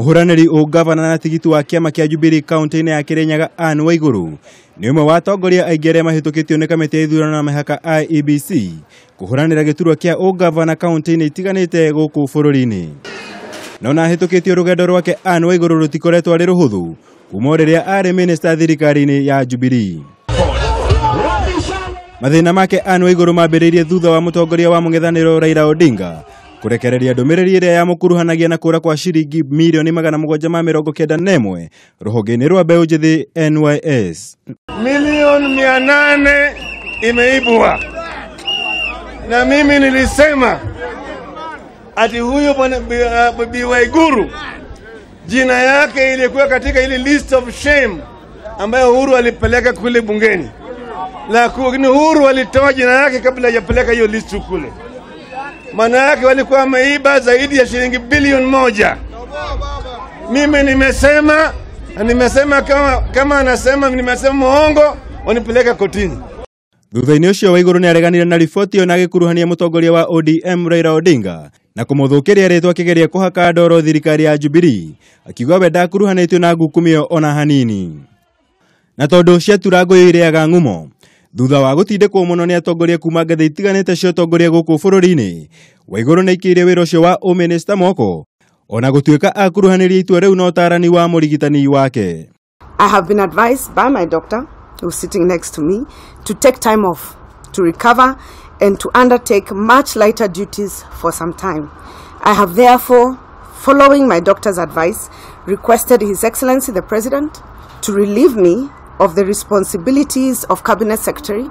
Mũhũranĩri ũgavana na tigiti wa kĩama kĩa Jubilee kaunti-inĩ ya Kirinyaga Anne Waiguru nĩ ũmwe wa atongoria aingĩ arĩa mahĩtũkĩtio nĩ kamĩtĩ ya ithurano na mĩhaka IEBC kũhũranĩra gĩturwa kĩa ũgavana kaunti-inĩ itiganĩte gũkũ bũrũri-inĩ. No na ahĩtũkĩtio rũgendo rwake Anne Waiguru rũtikoretwo arĩ rũhũthũ kuma rĩrĩa arĩ minista thirikari-inĩ ya Jubilee. Mathĩna make Anne Waiguru mambĩrĩirie thutha wa mũtongoria wa mũng'ethanĩro Raila Odinga kũrekereria ndũmĩrĩri ĩrĩa yamũkuruhanagia na kũra kwa ciringi mirioni 791 rũhonge-inĩ rwa mbeũ njĩthĩ NYS. Milioni 800 imeibwa, na mimi nilisema ati huyo bwana Bi Waiguru jina yake ilikuwa katika ile list of shame ambayo Uhuru alipeleka kule bungeni, lakini Uhuru alitoa jina yake kabla hajapeleka hiyo list kule. Maana yake walikuwa wameiba zaidi ya shilingi bilioni 1. Mimi nimesema, nimesema kama anasema nimesema muongo, wanipeleka kotini. Thutha-inĩ ũcio Waiguru nĩareganire na riboti ĩyo na agĩkuruhania mũtongoria wa ODM Raila Odinga na kũmũthũkĩria rĩtwa akĩgeria kũhaka ndoro thirikari ya Jubilee, akiuga we ndakuruhanĩtio na ngukumio ona hanini. Na tondũ ciatura ngũyũ irĩaga ng'umo, thutha wa gũtindĩkwo mũno nĩ atongoria kuma ngathĩ itiganĩte cia ũtongoria gũkũ bũrũri-inĩ, Waiguru nĩaikĩire wĩra ũcio wa ũmĩnĩsta moko ona gũtuĩka akuruhanĩrie itua rĩu na ũtarani wa mũrigitani wake. I have been advised by my doctor, who's sitting next to me, to take time off, to recover and to undertake much lighter duties for some time. I have therefore, following my doctor's advice, requested His Excellency the President to relieve me of the responsibilities of Cabinet Secretary,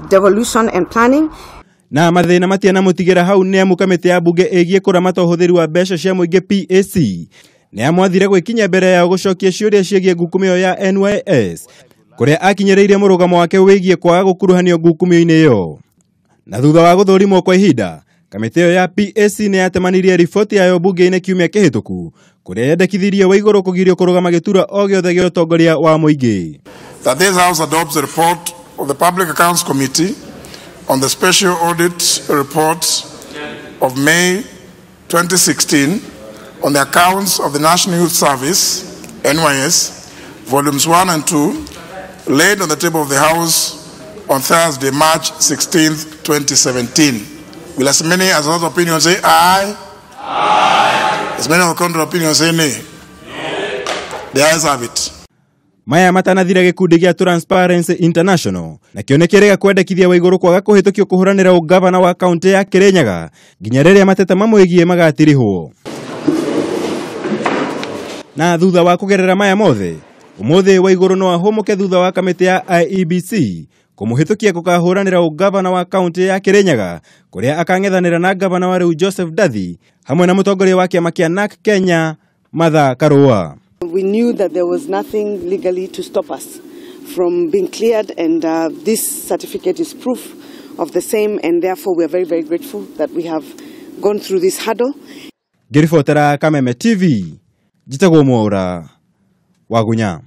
Devolution and Planning. Na mathĩna matianamũtigĩra hau nĩ amu kamĩtĩ ya bunge ĩgiĩ kũramata ũhũthĩri wa mbeca cia mũingĩ PAC nĩ amwathire gwĩkinyia mbere yao gũcokia ciũria ciĩgiĩ ngukumio ya NYS kũrĩa akinyĩrĩirie mũrũgamo wake wĩgiĩ kwaga gũkuruhanio ngukumio-inĩ ĩyo. Na thutha wa gũthũrimwo kwa ihinda, kamĩtĩ ĩyo ya PAC nĩ yatemanirie riboti yayo bunge-inĩ kiumia kĩhĩtũku kũrĩa yendekithirie Waiguru kũgirio kũrũgama gĩturwa o gĩothe gĩa ũtongoria wa mũingĩ. That this House adopts the report of the Public Accounts Committee on the Special Audit Report of May 2016 on the accounts of the National Youth Service, NYS, Volumes 1 and 2, laid on the table of the House on Thursday, March 16th, 2017. Will as many as other opinions say aye? Aye. As many of the contrary opinions say nay? Nay. The ayes have it. Maya matanathira gĩkundi gĩa Transparency International nakĩo nĩ kĩrĩga kwendekithia Waiguru kwaga kũhĩtũkio kũhũranĩra ũgavana wa kaunti ya Kirinyaga nginya rĩrĩa mateta mamwĩgiĩ magatirihwo. Na thutha wa kũgerera maya mothe, ũmũthĩ Waiguru no ahũmũke thutha wa kamĩtĩ ya IEBC kũmũhĩtũkia gũkahũranĩra ũgavana wa kaunti ya Kirinyaga kũrĩa akang'ethanĩra na gavana wa rĩu Joseph Ndathi hamwe na mũtongoria wa kĩama kĩa NARC Kenya Martha Karua. We knew that there was nothing legally to stop us from being cleared, and this certificate is proof of the same, and therefore we are very, very grateful that we have gone through this hurdle. Ngĩribotera Kameme TV, njĩtagwo Mwaura Wagunya.